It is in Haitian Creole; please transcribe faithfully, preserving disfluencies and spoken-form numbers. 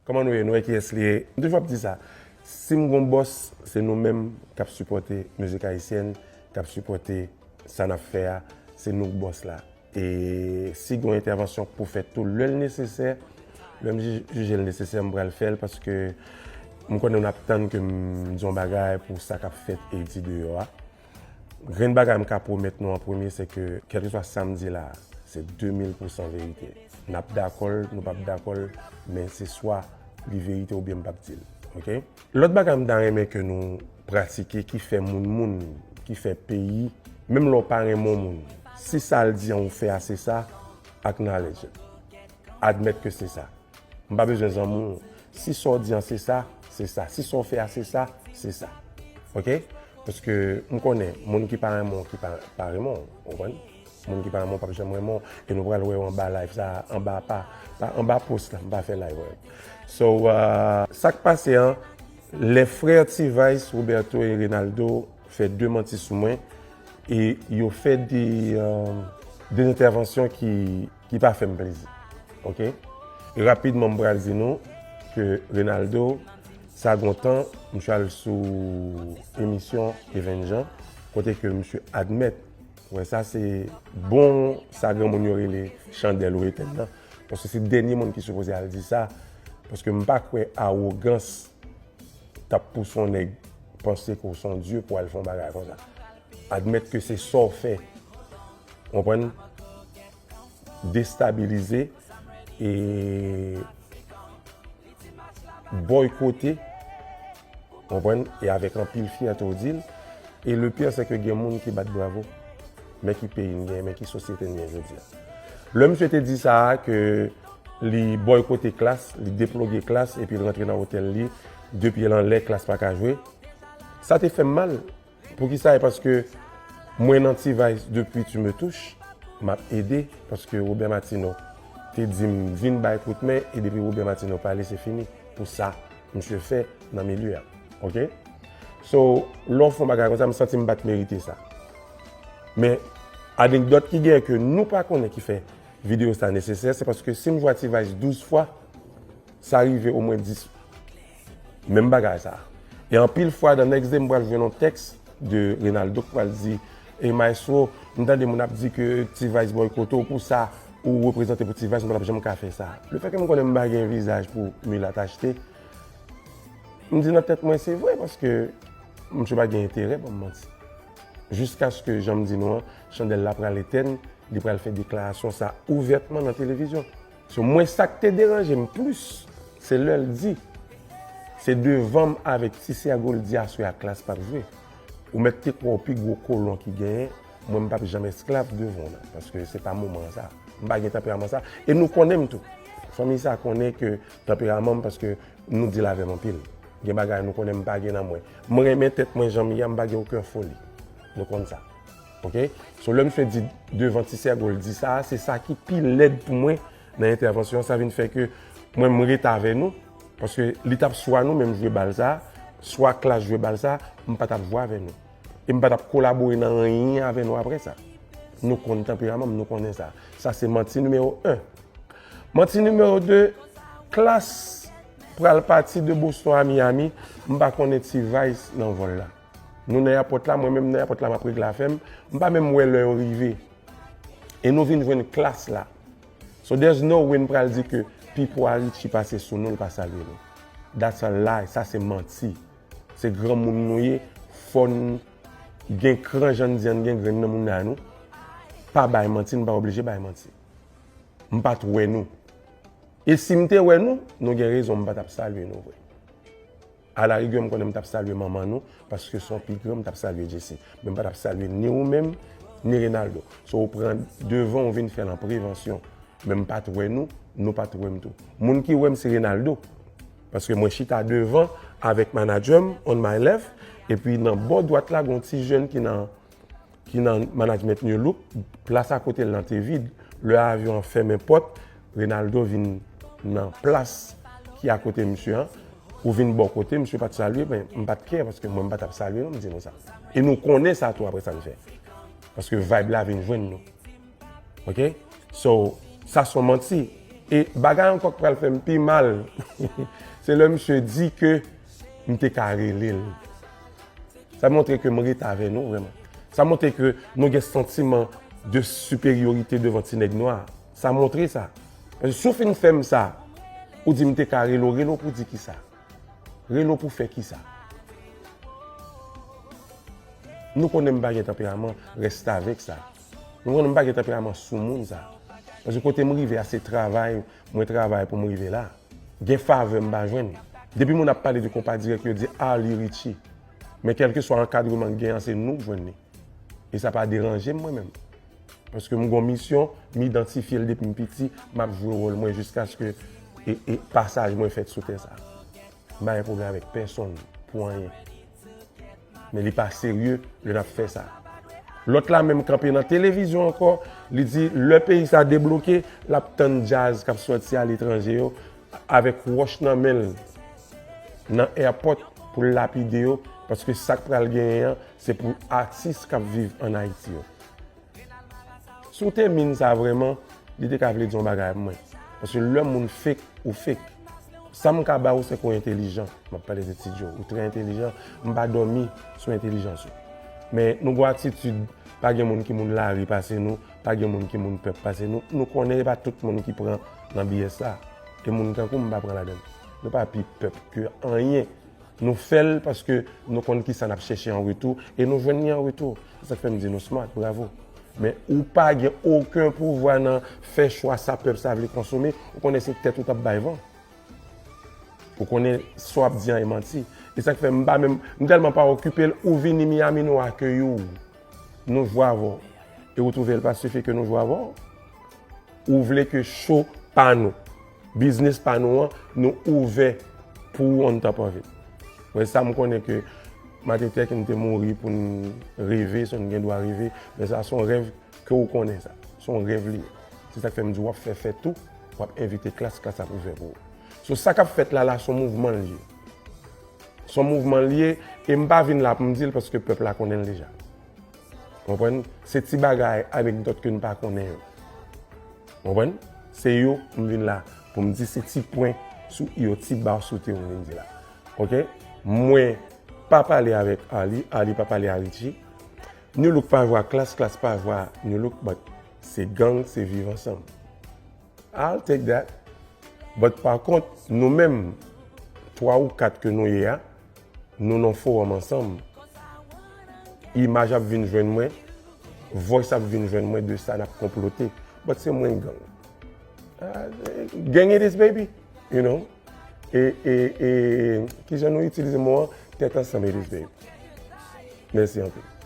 Kòman nou ye? Nou wè kiyès li ye? M toujou ap di sa. Si m gon bòs, se nou menm k ap sipòte mizik ayisyèn, k ap sipòte sa n ap fè a. Se nou k bòs la. E si gon entèvansyon k pou fèt tou, lè l nesesè, lè m ji- jije l nesesè, m pral fè l paske m konnen n ap tann ke m di yon bagay pou sa k ap fèt e di deyò a. Grenn bagay m ka pwomèt nou an premye, se ke kèlkeswa sa m di la, se de mil pousan verite. N ap dakò l, nou p ap dakò l, men se swa li verite oubyen m p ap di l. Oke? Lòt bagay m ta renmen ke nou pratike ki fè moun moun, ki fè peyi, menm lè w pa renmen yon moun, si sa l di an ou fè a se sa, acknowledge it. Admèt ke se sa. M pa bezwen zanmi w. Si sa w di an se sa, se sa. Si sa w fè a se sa, se sa. Oke? Paske m konnen moun ki pa renmen w, ki pa, pa renmen w. Ou konprann? Moun ki pa renmen w p ap janm renmen w. E nou pral wè yo anba live sa, anba pa, pa anba post la, m pa fè live wè. So, uh, sa k pase an, lè frè T-Vice, Roberto e Renaldo fè de manti sou mwen, e yo fè de, uh, de entèvansyon ki ki pa fè m plezi. Oke? E rapidman, m pral di nou ke Renaldo, sa gon tan, misye al sou emisyon Even Jean, kote ke misye admèt, wè sa se bon, sa granmoun yo rele chandèl ou etèn nan. Paske se dènye moun ki sipoze al di sa, paske m pa kwè awogans t ap pouse yon nèg panse ke w se yon dye pou al fè yon bagay konsa. Admèt ke se sa w fè. Konprann? Destabilize e bòykote. Konprann? E avèk anpil fyète w di l. E le pire, se ke gen moun ki bat bravo. Men ki peyi n gen, men ki sosyete n gen jodi a. Lè misye te di sa a, ke li bòykote Klass, li deploge Klass, epi l rantre nan otèl li, de pye l anlè, Klass pa ka jwe. Sa te fè m mal. Poukisa? E paske mwen nan T-Vice depi Tu me touches, m ap ede, paske Robert Martineau te di m vin bay kout men, e depi Robert Martineau pale, se fini. Pou sa, misye fè nan milye a. Oke? So, lè w fè yon bagay konsa, m santi m pa t merite sa. Men, anekdòt ki genyen ke nou pa konnen ki fè videyo sa nesesè, se paske si m jwe a T-Vice douz fwa, sa rive omwen dis. Menm bagay sa. E anpil fwa, the next day, m pral jwenn yon tèks de Renaldo k pral di, e Maestro, m tande moun ap di ke T-Vice bòykote w pou sa, ou reprezante pou T-Vice, m pa t ap janm ka fè sa. Lefètke m konnen m pa gen vizaj pou milat achte, m di nan tèt mwen, se vre, paske misye pa gen enterè ban m manti. Jiskaske, jan m di nou an, chandèl la pral etèn, li pral fè deklarasyon sa ouvètman nan televizyon. So, mwen, sa k te deranje m plis, se lè l di, se devan m avèk Ti Sè Goldie aswè a Klass p ap jwe. Ou mèt te kwè w pi gwo kolon ki genyen, mwen, m p ap janm esklav devan w nan, paske se pa moman sa. M pa gen tanperaman sa. E nou konnen m tou. Fanmi sa konnen ke tanperaman m, paske nou deal avè m anpil. Gen bagay nou konnen m pa gen nan mwen. M renmen tèt mwen jan m ye a, m pa gen okenn foli. Nou konn sa. Oke? So, lè misye di devan Ti Sè Goldie sa, se sa ki pi lèd pou mwen nan entèvansyon an. Sa vin fè ke mwen, m ret avè nou, paske li t ap swa nou menm jwe bal sa, swa Klass jwe bal sa, m pa t ap jwe avè nou. E m pa t ap kolabore nan anyen avè nou apre sa. Nou konn tanperaman m, nou konnen sa. Sa se manti nimewo en. Manti nimewo de, Klass pral pati de Boston a Miami, m pa konnen T-Vice nan vòl la. Nou nan èpòt la, mwen menm nan èpòt la, m ap regle afè m. M pa menm wè lè yo rive. E nou vin jwenn Klass la. So there's no way n pral di ke Pipo a Richie pase sou nou, l pa salye nou. That's a lie, sa se manti. Se granmoun nou ye, fò n gen kran jan n di an, n gen grenn nan mounay nou. Pa bay manti, n pa oblije bay manti. M pa t wè nou. E si m te wè nou, nou gen rezon, m pa t ap salye nou vre. Alarigè, m konnen m t ap salye manman nou, paske se yon pi gran, m t ap salye Jessy. Men m pa t ap salye ni ou menm, ni Renaldo. So, ou pran devan, ou vin fè l an prevansyon. Men m pa t wè nou, nou pa t wè m tou. Moun ki wè m, se Renaldo. Paske mwen chita devan avèk manadjè m, on my left, epi nan bò dwat la, gen yon ti jèn ki nan ki nan management New Look, plas akote l lan te vid. Lè avyon an fèmen pòt, Renaldo vin nan plas ki akote misye an. Ou vin bò kote, misye pa t salye, men m pa t kè, paske mwen m pa t ap salye non, m di nou sa. E nou konnen sa tou apre sa n fè. Paske vibe la vin jwenn nou. Oke? So, sa se yon manti. E bagay ankò k pral fè m pi mal, se lè misye di ke m te ka rele l. Sa montre ke m ret avè nou vrèman. Sa montre ke nou gen santiman de siperyorite devan ti nèg nwa. Sa montre sa. Paske si w fin fè m sa, ou di m te ka rele w, rele w pou di kisa? Rele w pou fè kisa? Nou konnen m pa gen tanperaman restavèk sa. Nou konnen m pa gen tanperaman soumoun sa. Paske kote m rive a, se travay, mwen travay pou m rive la. Gen favè m pa jwenn. Depi moun ap pale de konpa dirèk, yo di Arly Richie. Men kèlkeswa ankadreman k gen an, se nou k jwenn li. E sa pa deranje m mwen menm. Paske m gon misyon, m idantifye l depi m piti, m ap jwe wòl mwen jiskaske e, e pasaj mwen fèt sou tè sa. M pa gen pwoblèm avèk pèsonn pou anyen. Men li pa serye lè n ap fè sa. Lòt la menm kanpe nan televizyon ankò, li di lè peyi sa debloke, l ap tann djaz k ap sòti aletranje yo avèk wòch nan men l nan airport pou l lapide yo, paske sa k pral genyen an, se pou atis k ap viv ann Ayiti yo. Si w te min sa vrèman, li te ka vle di yon bagay pou mwen. Paske lè moun fake, ou fake. Sa m ka ba ou, se ke w entelijan. M ap pale de Ti Djo. Ou trè entelijan. M pa dòmi sou entelijans ou. Men nou gon atitid, pa gen moun ki moun lari pase nou, pa gen moun ki moun pèp pase nou. Nou konnen e pa tout moun ki pran nan B S la. E moun tankou m, m pa pran ladan l. Nou pa pi pèp ke anyen. Nou fè l paske nou konn kisa n ap chèche an retou e nou jwenn li an retou. Se sa k fè m di nou smart, bravo. Men ou pa gen okenn pouvwa nan fè chwa sa pèp sa vle konsome, ou konnen se tèt ou t ap bay van. Ou konnen sa w ap di an e manti. E sa k fè m pa menm, m tèlman pa okipe l, ou vini Miami, nou akeyi w. Nou jwe avè w. E ou twouve l pa sifi ke nou jwe avè w? Ou vle ke show pa nou, biznis pa nou an, nou ouvè pou ou on top of it. Mwen sa m konnen ke Martin Luther King te mouri pou n reve, so n gen dwa reve, men sa se yon rèv ke ou konnen sa. Se yon rèv li ye. Se sa k fè m di w ap fè fèt tou, w ap envite klas, klas ap ouvè pou ou. So sa k ap fèt la la, se yon mouvman l ye. Se yon mouvman l ye, e m pa vin la pou m di l paske pèp la konnen l deja. Konprann? Se ti bagay, anekdòt ke n pa konnen yo. Konprann? Se yo m vin la pou m di, se ti pwen sou i yo, ti ba sou te yo m vin di la. Oke? Mwen pa pale avèk Arly, Arly pa pale a Richie. Nu Look pa jwe a Klass, Klass pa jwe a Nu Look, but se gang, se viv ansanm. I'll take that. But pa kont, nou menm, twa ou kat ke nou ye a, nou nan fowòm ansanm. Imaj ap vin jwenn mwen, voice ap vin jwenn mwen de sa n ap konplote. But se mwen k gang. Ah, gang it is, baby. You know? E, e, e, kijan nou itilize mo an? Tèt ansanm it is, baby. Mèsi anpil.